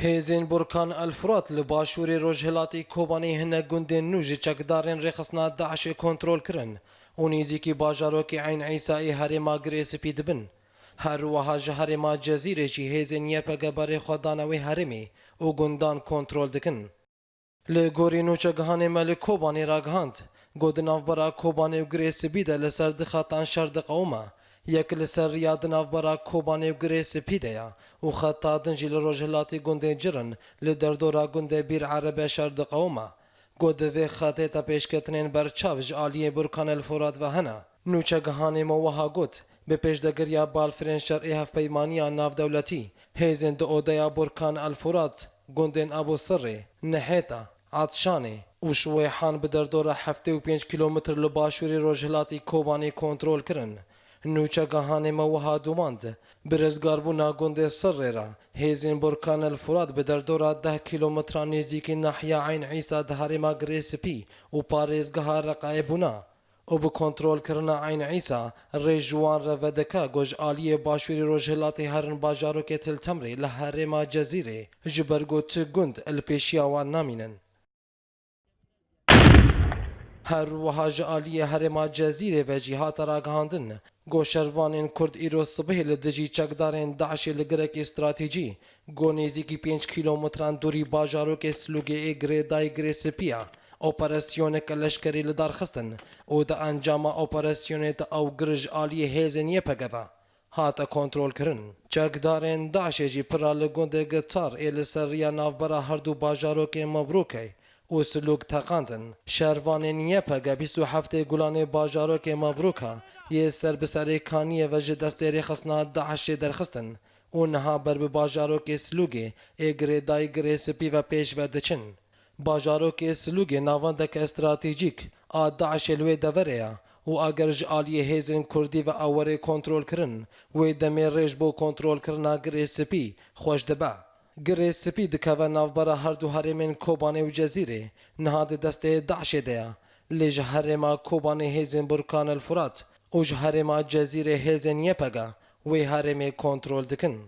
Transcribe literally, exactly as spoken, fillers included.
Hêzên Burkan El Furat li başûrê rojhilatî Kobanê hinek gundên nû ji çekdarên rêxistina DAIŞê kontrol kirin û nêzîkî bajarokê Eyn Îsa ê herêma Girê Spî dibin. Her wiha ji herêma Cezîrê jî hêzên Y P G berê xwe dane wê herêmê û gundan kontrol dikin. Li gorî nûçegihanê me li Kobanê ragihand, ku di navbera Kobanê û Girê Spî de li ser du xetan şer diqewime. Yek li ser riya di navbera Kobanê û Girê Spî de ye û xeta din jî li rojhilatê gundê Cirin li derdora gundê Bîr Erebe şer diqewime. Ku di vê xetê de pêşketinên berçav ji aliyê Burkan El Furat ve hene. Nûçegihanê me wiha got, bi pêşdegiriya balfirên şer ê Hevpeymaniya Navdewletî, hêzên di odeya Burkan El Furat, gundên Ebû Sirrê, Nihêta, Atşanê û Şwêhan bi derdora heftê û pênc kîlometr li başûrê rojhilatî Kobanê kontrol kirin. Nûçegihanê me wiha domand, bi rizgarbûna gundê Sirrê re, hêzên Burkan El Furat bi derdora deh kîlometran nêzîkî nahiya Eyn Îsa di herêma Girê Spî û parêzgeha Reqayê bûna. Û bi kontrolkirina Eyn Îsa rê ji wan re vedike ku ji aliyê başûrê rojhilatê herin bajarokê Til Temrê li herêma Cezîrê, ji ber ku tu gund li pêşiya wan namînin. Her wiha ji aliyê herêma Cezîrê ve jî hate ragihandin ku şervanên Kurd îro sibihê li dijî çekdarên DAIŞê li girekî stratejî, ku nêzîkî pênc kîlometran dûrî bajarokê Silûgê ê girêdayî Girê Spî ye, operasyonek leşkerî li dar xistin û di encama operasyonê de ew gir ji aliyê hêzên Y P G ve hate kontrolkirin. Çekdarên DAIŞê jî pira li gundê Gitar ê li ser riya navbera her du bajarokê Mebrûkê û Silûg teqandin. Şervanên Y P G bîst û heftê Gulanê bajarokê Mebrûka yê ser bi Serê Kaniyê ve ji destê rêxistina DAIŞê derxistin û niha ber bi bajarokê Silûgê ê girêdayî Girê Spî ve pêş ve diçin. Bajarokê Silûgê navendeke stratejîk a DAIŞê li wê deverê ye û eger ji aliyê hêzên Kurdî ve ew were kontrolkirin, wê demê rê ji bo kontrolkirina Girê Spî xweş dibe. Girê Spî dikeve navbera her du herêmên Kobanê û Cezîrê, niha di destê DAIŞê de ye, lê ji herêma Kobanê hêzên Burkan El Furat û ji herêma Cezîrê hêzên Y P G wê herêmê kontrol dikin.